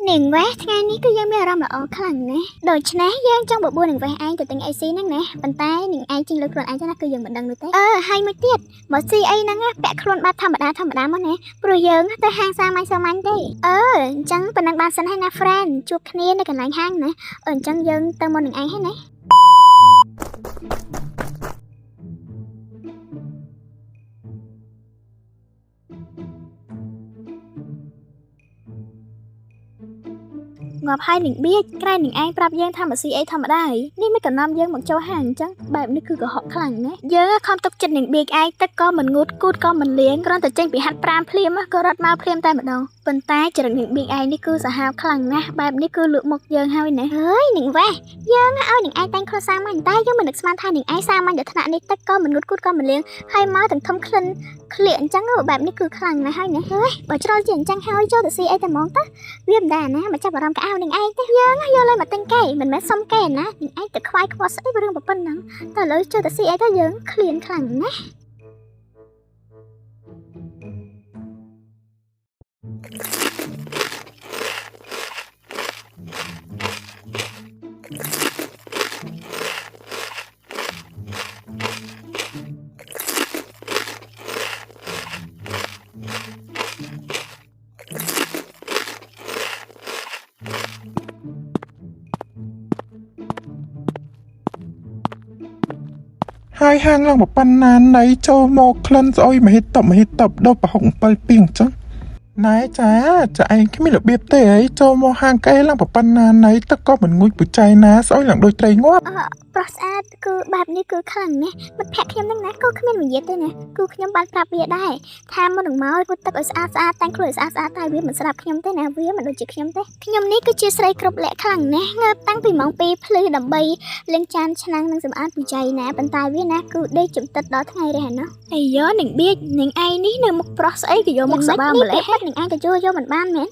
នាងវ៉េះថ្ងៃនេះគឺយើងមានអារម្មណ៍ល្អខ្លាំងណាស់ដូច្នេះយើងចង់បបួលនាងវ៉េះឯងទៅទិញអីស៊ីហ្នឹងណាប៉ុន្តែនាងឯងជិះលើខ្លួនឯងចឹងណាគឺយើងមិនដឹងនោះទេអឺហើយមួយទៀតមកស៊ីអីហ្នឹងណាពាក់ខ្លួនបែបធម្មតាធម្មតាមកណាព្រោះយើងទៅហាងសាមញ្ញសាមញ្ញទេអឺអញ្ចឹងប៉ុណ្ណឹងបានសិនហើយណា friend ជួបគ្នានៅកន្លែងហាងណាអឺអញ្ចឹងយើងទៅមុននឹងឯងហើយណា ងាប់ហើយនឹងបៀចក្រែងនឹងឯងប្រាប់យើងថាមកស៊ីអីធម្មតាហីនេះមិនកំណំយើងមកចូលហាងអញ្ចឹងបែបនេះគឺកុហកខ្លាំងណាស់យើងខំទុកចិត្តនឹងបៀចឯងទឹកក៏មិនងូតគូតក៏មិនលាងគ្រាន់តែចេញពីហាត់ប្រាណភ្លាមក៏រត់មកភ្លាមតែម្ដងប៉ុន្តែចរិតនឹងបៀចឯងនេះគឺសាហាវខ្លាំងណាស់បែបនេះគឺលក់មុខយើងហើយណាហើយនឹងវ៉េះយើងឲ្យនឹងឯងតែងខ្លួនសាមញ្ញតែយើងមិននឹកស្មានថានឹងឯងសាមញ្ញដល់ថ្នាក់នេះទឹកក៏មិនងូតគូតក៏មិនលាងហើយមកទាំងធំក្លិនក្លៀកអញ្ចឹងបែបនេះគឺខ្លាំងណាស់ហើយណាហើយបើជ្រុលជាអញ្ចឹងហើយចូលទៅស៊ីអីតែហ្មងទៅ វាមិនដែរណាមកចាប់អារម្មណ៍កៅអៅនឹងឯងទេយើងយកលុយមកទិញគេមិនមែនសុំគេណានឹងឯងទៅខ្វាយខ្វល់ស្អីរឿងប៉ុណ្ណឹងតែឥឡូវចូលទៅស៊ីអីទៅយើងឃ្លានខ្លាំងណាស់ ហើយហាងឡើងមកប៉ុណ្ណាណៃចូលមកក្លិនស្អុយមហិតបមហិតបដល់ប្រហុក7ពីងអញ្ចឹងណែចាចាឯងគ្មានរបៀបទេអីចូលមកហាងកែឡើងប៉ុណ្ណាណៃទឹកក៏មិនងួចពុចៃណាស្អុយឡើងដូចត្រីងាប់ អឺប្រុសស្អាតគឺបែបនេះគឺខ្លាំងណាស់មិត្តភក្តិខ្ញុំនឹងណាក៏គ្មានវិញ្ញាទេណាគឺខ្ញុំបានប្រាប់វាដែរថាមុននឹងមកពុតទឹកឲ្យស្អាតស្អាតតែងខ្លួនឲ្យស្អាតស្អាតតែវាមិនស្ដាប់ខ្ញុំទេណាវាមិនដូចជាខ្ញុំទេខ្ញុំនេះគឺជាស្រីគ្រប់លក្ខខ្លាំងណាស់ងើបតាំងពីម៉ោង2ភ្លឺដើម្បីលាងចានឆ្នាំងនិងសម្អាតពិច័យណាប៉ុន្តែវាណាគឺដេកជំទិតដល់ថ្ងៃរះណោះអាយ៉នឹងបៀចនឹងឯងនេះនៅមុខប្រុសស្អីក៏យកមុខសបាម្លេះនឹងឯងក៏ជួយយកមិនបានមែន